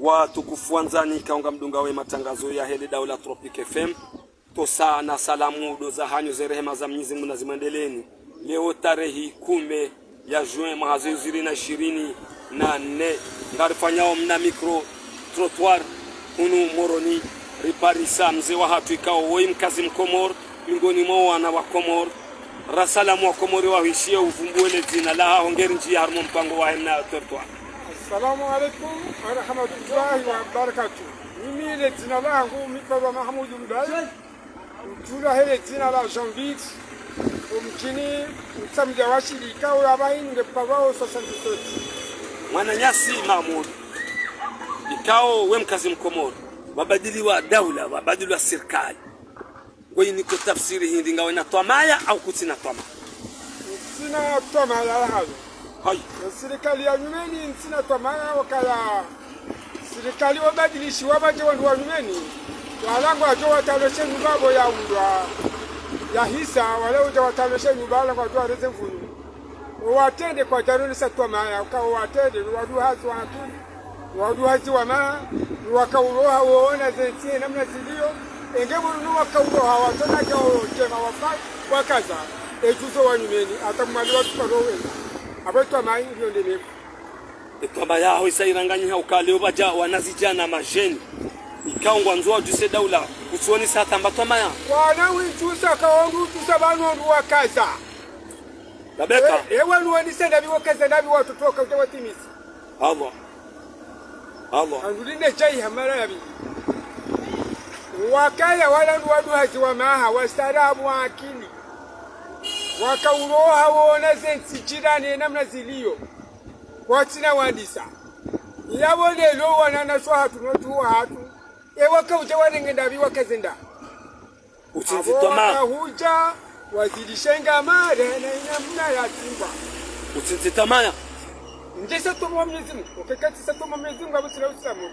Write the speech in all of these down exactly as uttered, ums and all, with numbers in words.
Watukufu wandzani, ikao ngamdungao ye matangazo yahe le daula Tropic F M. Tosa na salamu ndo zahanyu, ze rehema za Mwenyezi Mungu nazimwendeleeni. Leo tarehi kume ya juin mwaha zihwi zili na ishirini na nne, ngarifanyao mna micro trottoir hunu Moroni, riparisa mze wahatru ikao woyi mkazi Mkomori, miongoni mwa wana wa Komori. Rasalamu wa Komori wahwishiye, uvumbuwe le dzina lahaho, ngeri ndjiya harumwa mpango wahe mna trottoir. Assalamu alaikum warahmatullahi wabarakatuh. Mimi le dzina langu mi parwa Mahamudu Mdai. Udjulwa he le dzina la Jean Vite. Omdjini Mtsamdja wa Shili, ikao apvaha inu nge parwao soixante-sept. Mwananyasi Mahamudu, ikao we mkazi Mkomori, pvabadiliwa daula, pvabadiliwa sirikali. Ngoyiniko tafsiri hindri, ngawe na twamaya au kutsina twamaya? Ntsina twamaya la hayo. Hayi. Ye sirikali ya nyumeni ntsina twamaya, wakaya sirikali wabadilishiwa pvadje wandru wa nyumeni, wala ngwadjo wataloshe nyumba apvo ya ulwa, ya hisa, wala udja wataloshe nyumba, wala ngwadjo wareze mvunyu. Owatrende kwadjaronesa twamaya, uka owatrende, no wandru hazi wa akili, no wandru hazi wa maha, no wakauroha woona ze ntsi ye namna ziliyo, enge pvo no wakauroha, watsona djao djema wafa, wakaza, edjuzo wa nyumeni, hata mwali watsuka rowe. Apvo twamaya iyo nde mevu. Etwamaya yaho isa iranganyiha uka leo pvadja wanazidjana madjeni, ikao ngwandzo wadjuse daula, kutsuonesa hata mba twamaya. Wana witsusa, ka wandru witsusa pvanu wandru wakaza. Labeka. E, e wanu wandisa ndapvi, wakaza ndapvi, watoto waka udja watimizi. Allah. Allah. Anduli ne djayi hamala yapvi. Wakaya wala ndo wandru hazi wa maha, wastaarabu wa akili. Wakauroha woona ze ntsi jirani ye namna ziliyo. Kwatsina wandisa. Yapvo leo wananyasi wahatru no wandru wahatru, e waka udja warenge ndapvi, wakaze nda. Utsintsi twamaya. Apvo waka udja wazidishe ngama, rehana ye namna ya tsimba. Utsintsi twamaya. Ndjesa twamaya Mwenyezi Mungu. Okeka tsisa twamaya Mwenyezi Mungu, apvo tsila usilamu.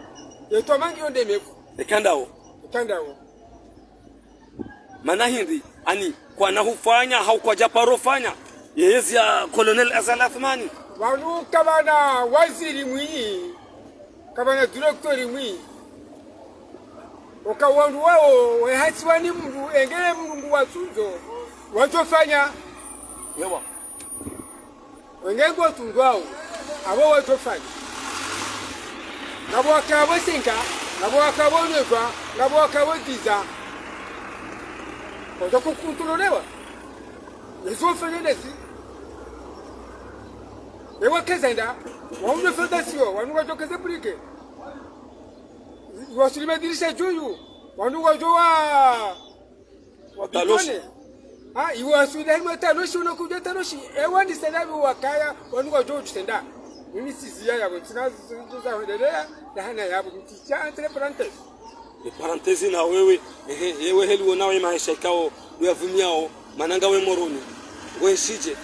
Ye twamaya ngiyo nde mevu. Eka ndawo. Eka ndawo. Mana hindri, ani, kwana hufanya, hau kwadja paro fanya, yeyezi ya Colonel Azali Assoumani. Wanu kapvana waziri mwinyi, kapvana directeur mwinyi. Oka wandru wawo, wehasiwa ni mndru, engele mndru ngu watsundzo, wadjofanya. Ewa. Wenge ngwatsundzwao, apvo wadjofanya. Ngapvo wakapvo cinq, ngapvo wakapvo neuf, ngapvo wakapvo dix. Wadjo kukontrolewa. Yezo fanya nezi. Ewa kaza nda, wandru fondasiyo, wandru wadjo kaza brique. Wasuli madirisha djuu, wandru wadjo wa Wataloshi. Bitone. Ha, iwaswili harimwa taloshi, uno kudja taloshi. Ewa ni salabi wakaya, wanu wadjo udjusenda. Mimi siziya yapvo, ntsina z-, z-, za hwendelea, na hana yapvo, mtija entre parenthèses. E parenthèse na wewe, ehe, ewe heli wona we maesha ikao, uyavumiao, mana ngawe Moroni. Ngwenshidje.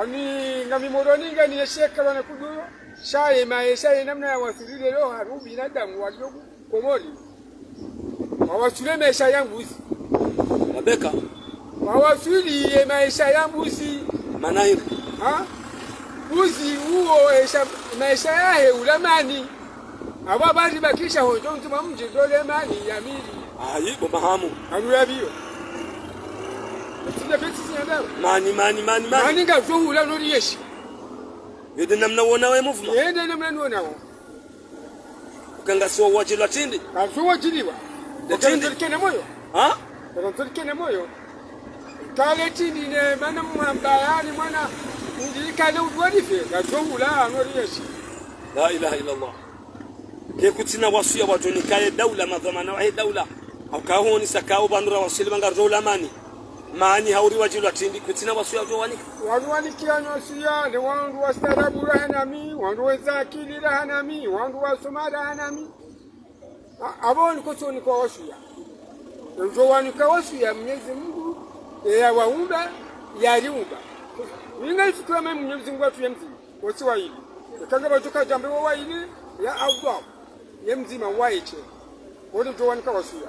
Ani ngami Moroni ngani yesheka wana kuduyo, sha ye maesha ye namna ya waswili leo, haru binadamu walioku. Komori. Wawaswili maesha ya mbuzi. Labeka. Wawaswili ye maesha ya mbuzi. Mana hindri? Ha? Mbuzi uwo esha, maesha yahe ula mani. Apvo bari bakisha hondjo mndru mwa mdji ndo le mani ya mili. Ayi, bo Mahamu. Anu yapviyo. Mtsinda peti sinyandaro. Mani, mani, mani, mani. Mani ngapvo hula no liyeshi. Yo nde namna wona we mouvement. Ye nde namna niwonao. Uka ngasi wa wadjilwa tindi. Ngasi wa wadjiliwa. Nde tindi. Uka nzolike ne moyo. Ha? Uka nzolike ne moyo. Kale tindi ne mana mwamba yani mwana. Ndi kale udwalife. Ngasi wa hula no liyeshi. La ilaha illallah. Ke kutsina wasuya wadjo nikaye daula, madhwamana wahe daula. Hauka honi saka opvandru ra waswili pvanga ro ula mani. Mani hauri wadjilwa tindi, kutsina wasuya wadjo wanika. Wandru wanikiya no wasuya, ne wandru wastaarabu raha nami, wandru weza akili raha nami, wandru wasoma raha nami. A-, apvo nikotso nikwa wasuya. Udjo wanika wasuya Mwenyezi Mungu, ye ya waumba, ya riumba. Inga ifikira me Mwenyezi Mungu atuye mdzima. Wotsi wayili. Ekanga badjuka djambe wo wayili, ya Allah. Ye mdzima waye she. Wole udjo wanika wasuya.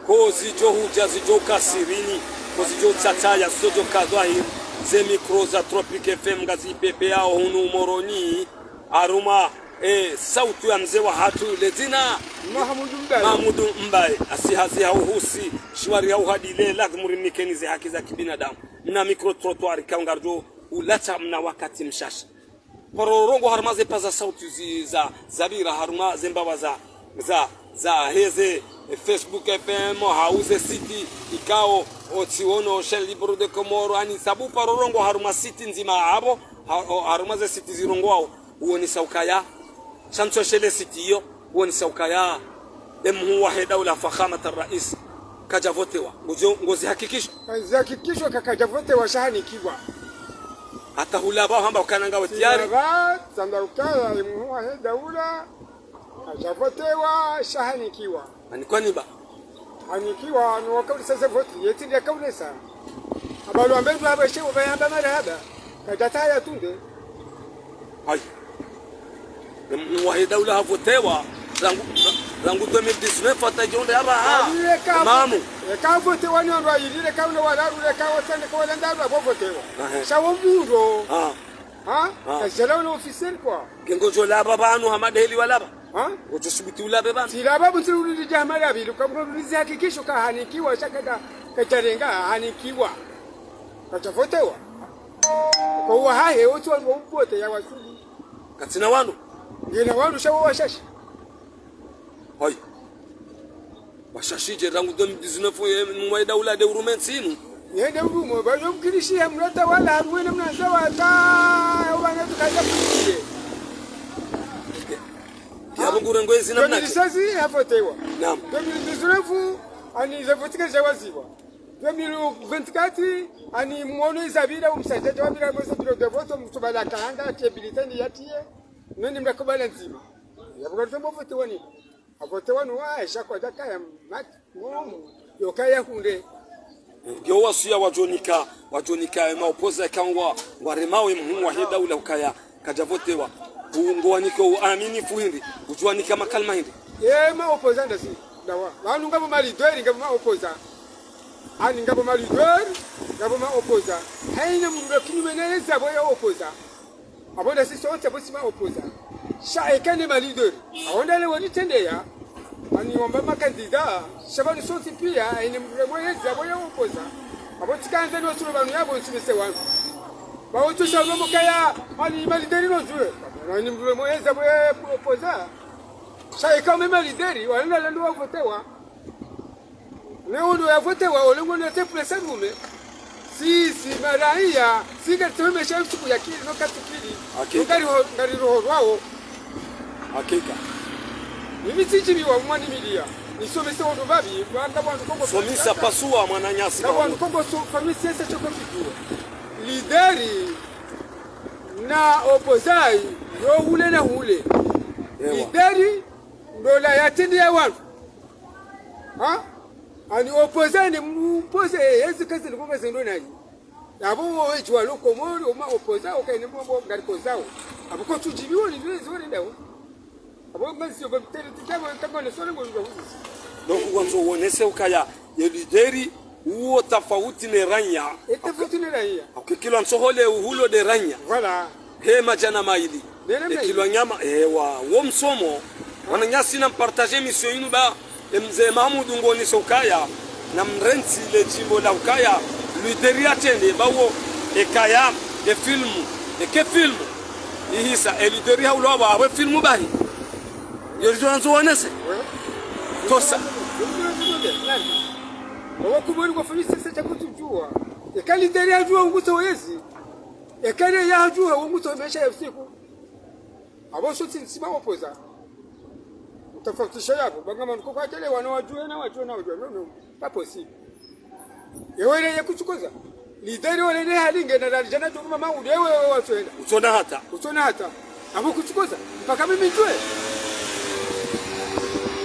Ko zidjo hudja, zidjo ka sirini, ko zidjo tsataya, zidjo ka dhwahiri. Ze micro za Tropic F M ngazi pepeao hunu Moroni. Harumwa E, sauti ya mze wahatru, le dzina Mahamudu Mbaye. Mahamudu Mbaye, asi hazi ha uhusi, shiwari ha uhadile, lazimu rimnikeni ze haki za kibinadamu. Mna micro-trottoir, ikao ngaridjo ulatsa mna wakati mshashi. Paro rongoa harumwa ze paza sauti zi, za, zapvira harumwa ze mbawa za, za, za heze, e, Facebook F M, hau ze site, ikao, o tsiono, Chaîne Libre des Comores, ani sabu paro rongoa harumwa site ndzima apvo, ha, o, harumwa ze site zirongoao, uonesa ukaya, sha ntsu shele site iyo, uonesa ukaya, e mhuu wahe daula fakhamat ar-rais, kadja votewa. Ngozi, ngozi hakikisho. Zihakikisho ka kadja votewa sha hanikiwa. Hata hula apvo hamba ukana ngawe tayari. Hula apvo, tsamba ukaya, e mhuu wahe daula, kadja votewa sha hanikiwa. Hanikwa ni ba? Hanikiwa, no wakaulisa ze voti, yeti ndiye kaulisa. Aba lwambe ndo haba she, uba yamba marahaba. Kadja ta ya tunde. Hayi. Em, wahe daula havotewa, rangu, ra-, rangu deux mille dix-neuf hata djo nde haba, ha. Yalile ka Mamu. Eka votewa ni wandru wayili, leka ule walalu, leka wotsane, ka wale ndalu, apvo votewa. Ahe. Sha wo mundro. Ah. Ha? Ah. Kajala ule officiel kwa. Nge ngodjo laba pvanu hama ndeheli walaba. Ha? Ngodjo subuti ulabe pvanu. Tsilaba pvo ntsi ulili dja hama labi, luka mro lulizi hakikisho ka hanikiwa, sha kada, kadjarenga, hanikiwa. Kadja votewa. Kwa uwa hahe, otsi wandru wa uvote ya wasuli. Katsina wandru. Ngena wandru sha wo washashi. Hayi. Washashi dje rangu deux mille dix-neuf, e, mhuu wahe daula nde urume ntsi inu. Yende urume, ba yo mkilishi ya mlota wala harumwa ne mnanza wata, ya wana tukadja kuliye. Ya Mungu rengo ezi namna. Deux mille seize havotewa. Naam. Deux mille dix-neuf, ani ze voti kadja waziwa. Deux mille vingt-quatre, ani mwono izapvira, umsadja wapvira mwezi bureau de vote, mtubala kahanga, tie bulletin yatiye. Noni mlakubala ndzima. Ya buka lutombo votewa ni. Avotewa ni wa, sha kwadja kaya mat-, ngomu. Yo kaya hunde. Nge wasuya wadjonika, wadjonika e maopoza ikao ngwa, ngwaremao e mhuu wahe daula ukaya, kadja votewa. U, ngowanika uaminifu hindri, udjowanika makalima hindri. Ye maopoza ndasi, dawa. Wanu ngapvo malideri, ngapvo maopoza. Ani ngapvo malideri, ngapvo maopoza. Haina mndru kinyume ne eza apvo ya opoza. Apvo ndasi sontsi apvo si maopoza. Sha eka ne malideri. Apvo ndale walitrendeya. Ani wamba makandida. Sha pvanu sontsi piya, haina mndru mweleza apvo ya opoza. Apvo tsikandza ni wasulo pvanu yapvo ntsumese wanu. Pvawo tsu sha ulomo kaya, ani malideri no djue. Ani mndru mweleza apvo ya opoza. Sha eka me malideri, wanu ndale ndo wavotewa. Ne undo yavotewa, ole ngono te presa rume. Si, si maraiya, si ngari tsohomesha siku ya kili, no kati kili. Hakika. No ngari ho-, ngari roho rwawo. Hakika. Mimi tsidjibiwa mwana midia. Nisomese wandru pvapvi, ngapvo wandru kongo. Somesa pasuwa mwananyasi. Ngapvo wandru kongo so, famisi yesa choko kidjuwa. Lideri na opozai, yo hule na hule. Ewa. Lideri, ndo la yatende ya wandru. Ha? Ani opoza ne mpoze, yezi kazi ni konga zendo nayi. Apvo wo wedji wa lo Komori, oma opoza, okaine mbo ngari kozao. Apvo ko tsudjibiwa ni zwe, zwe ndawo. Apvo ngazi yo bamtele titabo, tabo ne sole ngo ndo huzisi. Donc, wandzo wonese ukaya, ye lideri, uwo tafauti ne raiya. E tafauti ne raiya. Akukikilwa ntsohole uhulo nde raiya. Voilà. He madjana mayili. Nene mayili. Ekilwa nyama, ewa, wo msomo. Wananyasi na mpartage émission inu ba, e mze Mahmudu ngonesa ukaya, na mrentsi le djimbo la ukaya, lideri yatrende, ba wo, ekaya, e filmu, eke filmu. Ihisa, e lideri haulwa ba, awe filmu bahi. Yo lidjo wandzo wonese. Tosa. Wakomori wafanyisa sasa cha kutsudjuwa. Eka lideri hadjuwa ungutso wezi. Eka ne yahadjuwa ungutso mesha ya usiku. Apvo sontsi ntsima opoza. Utafautisha yapvo. Banga manuko kwa tele wana wadjuwe na wadjuwe na wadjuwe. Non, non. Pas possible. Ewe ile ya kutsukoza. Lideri wale ne hali ngena dali djana djuma mauli. Ewe, ewe, watswenda. Utsona hata. Utsona hata. Apvo kutsukoza. Mpaka mimi ndjuwe.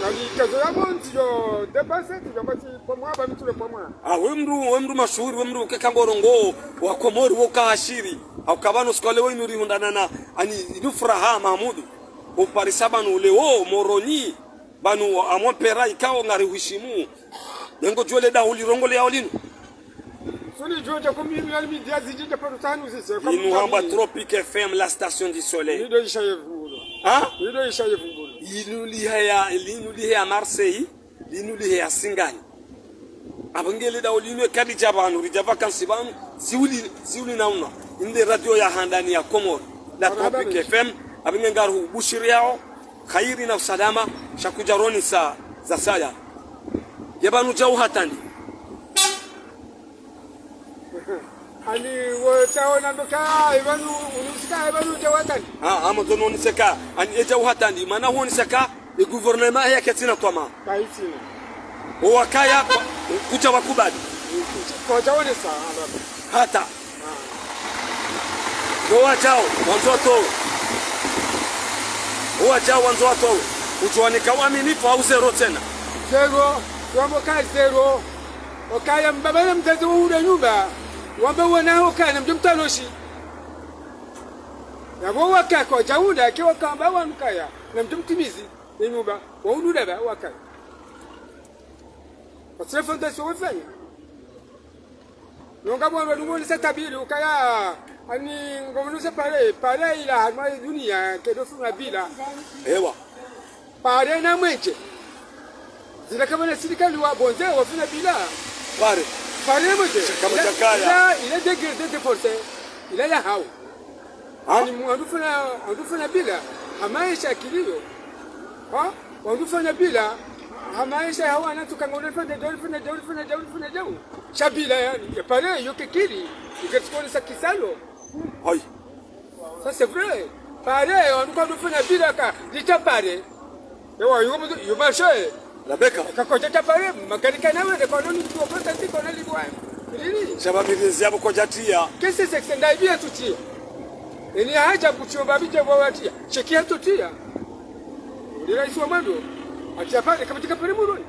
Kani kazo ya bonzi yo dépasser, tu jamba si pomwa, ba mi tule pomwa. Ah, we mndru, we mndru mashuhuri, we mndru keka ngorongo, wakomori, wo kahashiri. Au kabano skole we inuri hundanana, ani inu furaha, Mahmudu. Uparisa pvanu leo, Moroni, pvanu amwa mpera ikao ngari hwishimu. Nengo djuwe le daho lirongoleao linu. Suli djuwe dja kumi milioni midia zidji dja paru tanu zise. Inu hamba Tropic F M, la station du soleil. Nido isha yevulo. Ha? Linu liheya, linu liheya Marseille, linu liheya Singani. Apvo ngele daho linu eka lidja pvanu, lidja vacances pvanu, ziuli, ziuli nauna. Inde radio ya handani ya Komori, la Tropic F M, apvo nge ngaruhubushiriyao kheri na usalama, sha kudja ronesa zasaya. Ye pvanu djau hata ndi. Ani wo tsaona ndo ka, ipvanu, unisika, ipvanu djau hata ndi. Ha, amo tsono uniseka, ani e djau hata ndi, mana huoniseka, e gouvernement ya ketsina twama. Kaitsina. Owakaya, kwa, kudja wakubali. Kwadjaonesa, alaba. Hata. Ndo wadjao, wandzo watowe. Owadjao, wandzo watowe. Udjuwanika waminifu hau zéro tsena. Zéro, wambo ka zéro. Okaya mbaba na mdzadze wa ule nyumba. Wamba wana okana mdjo mtanoshi. Yapvo wakaka wadjaunda, ke wakamba wanu kaya. Na mdjo mtimizi, ne nyumba. Waunu daba, wakaka. Kwa telefoni tasi wafanya. Nonga mwana nungonesa tabiri, ukaya, ani ngomonesa pare, pare ila harumwa dunia, kedo funa bila. Ewa. Pare na mwenje. Zila kama na sirikali wa bonze, wafuna bila. Pare. Pare na mwenje. Kama ila, chakaya. Ila, ila degré de force. Ila ya hau. Ha? Ani mu-, wandru fanya, wandru fanya bila, ha maesha kiliyo. Ha? Wandru fanya bila, ha maesha ya wana tuka ngole fanya djau, fanya djau, fanya djau, fanya djau. Sha bila yani, ya pare, yo kekili, yo ketsikoni sa kisalo. Aïe. Ça, c'est vrai. Pare, wandru kwa wandru fanya bila ka, lita pare. Ewa, yo, yo marché. Labeka. Ka kwadja ta pare, magarika na wende, kwa noni tu wapata tiko na libwa. Lili. Sha ba mirizi yapvo kwadjatiya. Kese sekse nda ibiya tutiya. Eni haja kutiyo ba bidja bwa watiya. Sheki ya tutiya. Lila isiwa mando. Atiya pare, kamatika pare muroni.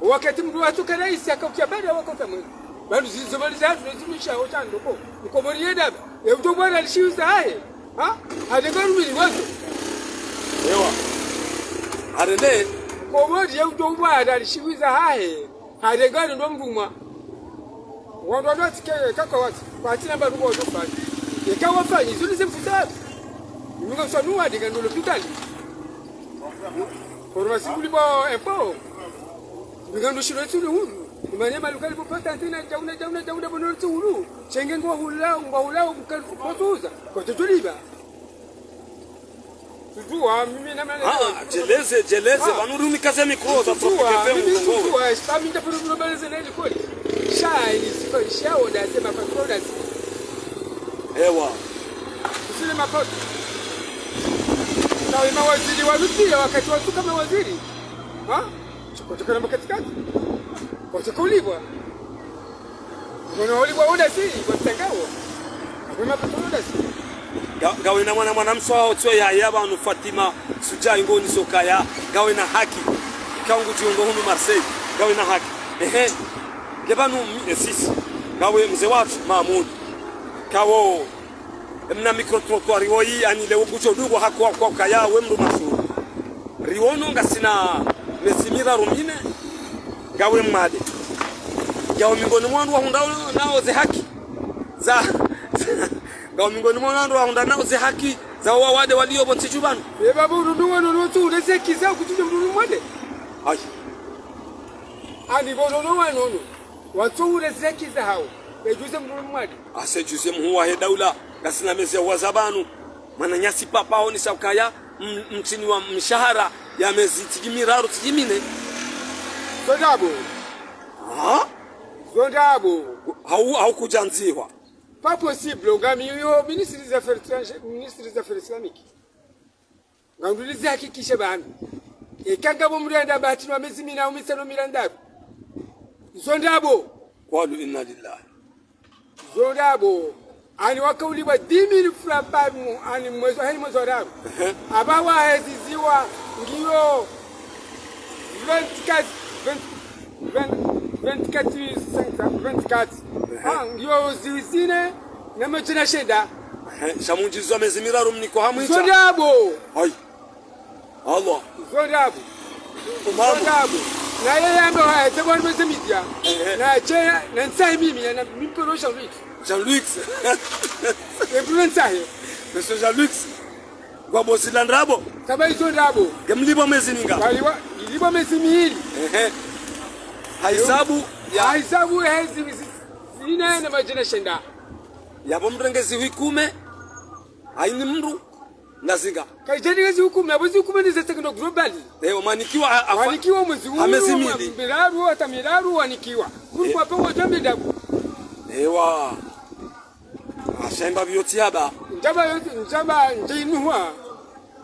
Wakati mndru watsu ka raisi akaukia pare wakauta mwe. Pvanu zizo mali za hatru zimisha otsando ko. Mkomori yenda. Ye udjo bwana lishiwiza hahe. Ha? Hade nganu mili wazo. Ewa. Harende. Mkomori ye udjo bwana lishiwiza hahe. Hade nganu ndo mndru mwa. Wandru wandru watsi ke, kaka watsi. Kwatsi namba rubo wadjo fanya. Yeka wafanyi, zuli zimfusa. Iminga uswa nuwa dinga ndo lopitali. Formation kuli bo impôt. Mingando shilo etsuli hulu. Imanye malukali bo patente na djauna, djauna, djauna, bono etsuli hulu. Shenge ngwa hula, ngwa hula, mkali kupotuza. Kwa tutuliba. Tutuwa, mimi na mane. Ah, djeleze, djeleze. Ah. Pvanu runi kaze mikro, za tutuwa, Tropic F M, mimi tutuwa, shipa minda pvanu mno baleze na ilikoli. Sha, ini sifa, sha, oda, sema, patro, oda, sema. Ewa. Usile mapoto. Na we mawaziri wa Lutia wakati watuka mawaziri. Ha? Choko choko na makatikati. Kwa choko ulibwa. Mwana ulibwa udasi, kwa tsangawo. Kwa mapoto udasi. Nga-, ngawena mwana, mwana mswa otso ya, ya pvanu Fatima, Sudja ingoni sokaya, ngawena haki. Ikangu tiongo hunu Marseille, ngawena haki. Ehe. Nge pvanu mi-, e sisi. Ngawe mze watru, Mahmoud. Kawo. Mna micro-trottoir woyi, ani leo ngudjo dungo hako kwa kaya we mndru mashuhuri. Riwono ngasina mezi miraru mine, ngawe mwade. Ngawe mingoni mwa wandru wahundra nao ze haki. Za, ngawe mingoni mwa wandru wahundra nao ze haki. Za wawade waliyo pvo ntsi dju pvanu. Ye baba unu nduwa nono tu, uleze haki za kutudja mndru mwade. Ayi. Ani bo nono wa nono. Watso uleze haki za hawo. Edjuze mndru mwade. Ase djuze mhuu wahe daula, ngasina mezi ya waza pvanu. Mwananyasi papa honesa ukaya, m-, mtsini wa mshahara ya mezi tsidji miraru, tsidji mine. Zo ndrabo. Ha? Zo ndrabo. Hau, hau kudjandzihwa. Pas possible, ngami yo ministre des affaires étrangères, ministre des affaires islamiques. Ngamdjo ulizihakikishe pvanu. Eka ngapvo mndru yenda pvatsi no mezi mina au mitsanu miraru. Zo ndrabo. Qalu inna lillahi. Zo ndrabo. Ani wakaulibwa dix mille francs par mois, ani mwezi, hani mwezi wa raru. Ehe. Apva waheziziwa ngiyo vingt-quatre, vingt, vingt, vingt-quatre mille cinq cents, vingt-quatre. Ehe. Ah, ngiyo zihwi zine na madjana shenda. Ehe, sha mundjizwa mezi miraru mniko hamwitsa. Zo ndrabo. Ayi. Allah. Zo ndrabo. Umamu. Zo ndrabo. Na yeye amba wa, tebo ni mezi media. Ehe. Na chena, na ntsahe mimi, na mimi polo Jean-Luc. Jean-Luc. Ye polo ntsahe. Monsieur Jean-Luc, ngwambo zila ndrabo. Saba izo ndrabo. Ngemlipvo mezi minga? Waliwa, nilipvo mezi mili. Ehe. Ha hisabu ya, ha hisabu ya ezi, zi, zine na madjana shenda. Yapvo mrenge zihwi kume, haini mndru, na zinga. Kaidjani ngezi hukume, yapvo zi hukume ni ze Techno Global. Ewa, mwanikiwa ha, ha, wanikiwa mwezi ha mezi unu, mili. Miraru, hata miraru, wanikiwa. Kuli, eh, kwa pango jambi dabu. Ewa. Ashaimba biyo tsi haba. Ndjaba yo, ndjaba, ndjenuha.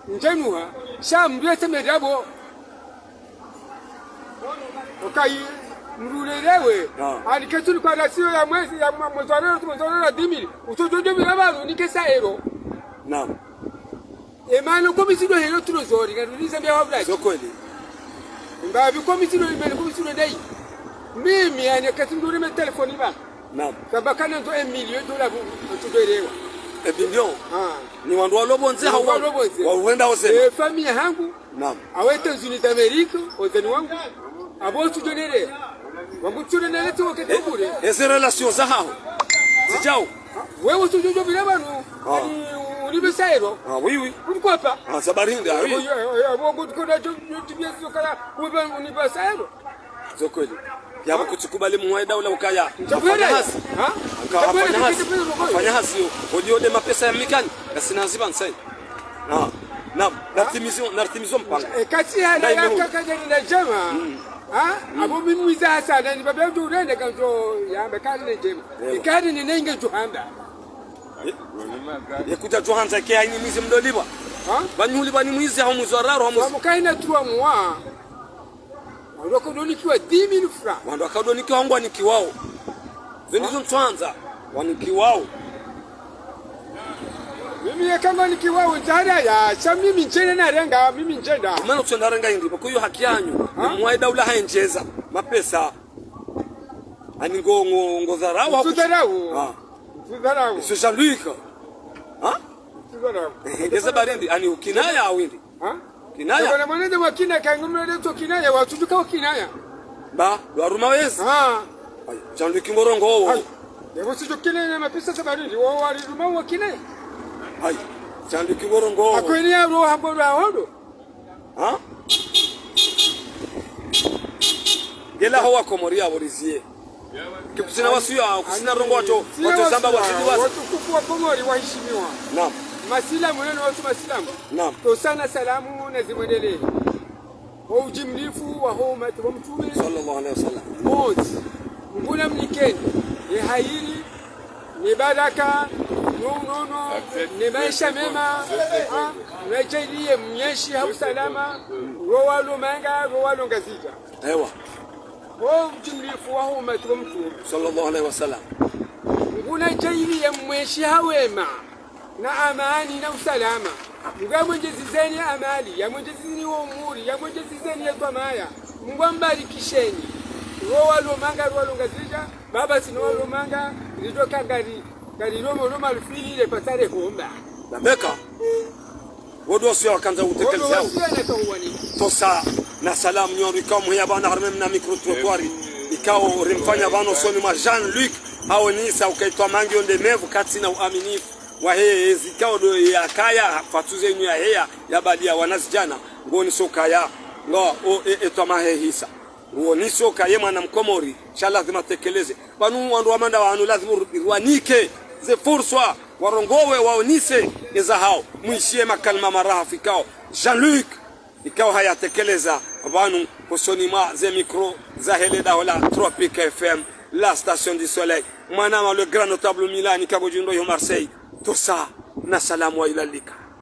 Ndjenuha. Sha mndru yese medabo. Okayi mndru lelewe. Ah. Ani ketsu ni kwa rasio ya mwezi, ya mwa-, mwezi wa leo, mwezi wa leo la dix mille. Utsodjo djo mila pvanu, nike sa ero. Naam. Emana komisi ndo helo trésor, ngarudi Zambia wa vulaji. Zo kweli. Mba bi komisi ndo imene komisi ndo ndayi. Mimi, ani ketsu ndo reme telefoni ba. Naam. Saba kana ndo un million dola bu, tudoelewa. Un million? Ah. Ni wandru walo pvondze hau walo pvondze. Wa uwenda ozeni. Eh, famille hangu. Naam. Awe États-Unis d'Amérique, ozeni wangu. Apvo tudoelewa. Wangu tudoelewa tu wakati bure. Eh, eze relation za hao. Zijao. Wewe tudoelewa pvanu. Ah. Ani, unipve sa ero. Ah, oui, oui. Pourquoi pas? Ah, ça va rien, ah, oui. Eh, eh, eh, wangu tudoelewa, wewe unipve sa ero. Zo kweli. Yapvo kutsikubali mwaida ula ukaya. Ntsapvwele. Afanya hazi. Ha? Ntsapvwele, afanya hazi. Ntsapvwele, ntsapvwele. Afanya hazi yo. Odi ode mapesa ya mikani. Ngasina ziba nsai. Ah. Naam. Ha? Nartimizo, nartimizo mpango. E, kati ya na ya kaka jani na jema. Mm. Ha? Mm. Apvo mimi mwiza hasana, ni baba yangu urende kanjo ya mekani na jema. Ewa. Ikani ni nenge juhanda. Eh? Ye kudja juhanda ke haini mwizi mdolipva. Ha? Pvanu ulipva ni mwizi hau mwizi wa raru hau mwizi. Wamukaina trois mois. Wandru wakaudonikiwa dix mille francs. Wandru wakaudonikiwa ngwanikiwao. Zo ndizo ntswandza. Wanikiwao. Mimi yeka ngwanikiwao, ntsahara ya, sha mimi ndjene narenga, mimi ndjenda. Mana utsonda renga indri, pvoko iyo haki yanyu. Ha? Mwaida ula haendjeza mapesa. Ani ngo, ngo, ngo dharau. Utsudharau. Ha. Utsudharau. Monsieur Jean-Luc. Ha? Utsudharau. Eh, ngeze barindi, ani ukinaya hau indri. Ha? Kinaya. Saba na mwanende wa kinaya, kangu mwanende to kinaya, watsuduka wa kinaya. Ba, waruma wezi. Ha. Ayi, Jean-Luc Ngorongo wo. Ayi. Yapvo tsidjo kinaya na mapesa saba rindi, wo wariruma wa kinaya. Ayi, Jean-Luc Ngorongo wo. Akweni ya roho hambwa roho hondo. Ha? Ngela ho wa Komori ya worizie. Kikusina wasuya, kusina rongo wato, wato zamba wazidi wazi. Watukufu wa Komori waheshimiwa. Naam. Masilamu, neno watu masilamu. Naam. Tosa na salamu na zimwendelee. Ho ujimlifu wa ho umati wa Mtrume. Sallallahu alaihi wasallam. Mwontsi. Mngu namnikeni. Ye hayiri. Ne baraka. No unono. Ne maesha mema. Ha? Nadjaliye mnyeshi ha usalama. Ro walo Manga, ro walo Ngazidja. Ewa. Ho ujimlifu wa ho umati wa Mtrume. Sallallahu alaihi wasallam. Mngu nadjaliye mwenshi ha wema, na amani, na usalama. Mngu yamwendjezizeni amali, yamwendjezizeni wo umuri, yamwendjezizeni ye twamaya. Mngu ambarikisheni. Ro walo Manga, ro walo Ngazidja, baba sino walo Manga, ridjo ka ngari, ngari romo, romo alufili, le patare homba. Nameka. Wodo wasuya wakandza utekeleza. Wodo wasuya na tawani. Tosa na salamu nyo rikao mheya pvanu harumwa mna micro-trottoir. Ikao rimfanya pvanu usoni mwa Jean-Luc. Haonisa uka ye twamaa ngiyo ndemevu katsina uaminifu. Wahe zikao ndo yakaya fatsuze nyu ya heya ya baliya wanazidjana. Nguonisa ukaya. Ngo, o, e, e twamaa hehisa. Nguonisa uka ye mwana Mkomori, sha lazima atekeleze. Pvanu wandru wa manda wanu lazima ru-, ruwanike ze furswa, warongowe, waonise eza hao. Mwishiye makalima maraha fikao Jean-Luc, ikao hayatekeleza pvanu hosoni mwa ze micro zahe le daho la Tropic F M, la station du soleil. Mwanama le grand notable Milani, kagodjundo yo Marseille. Tosa na salamu wa ila lika.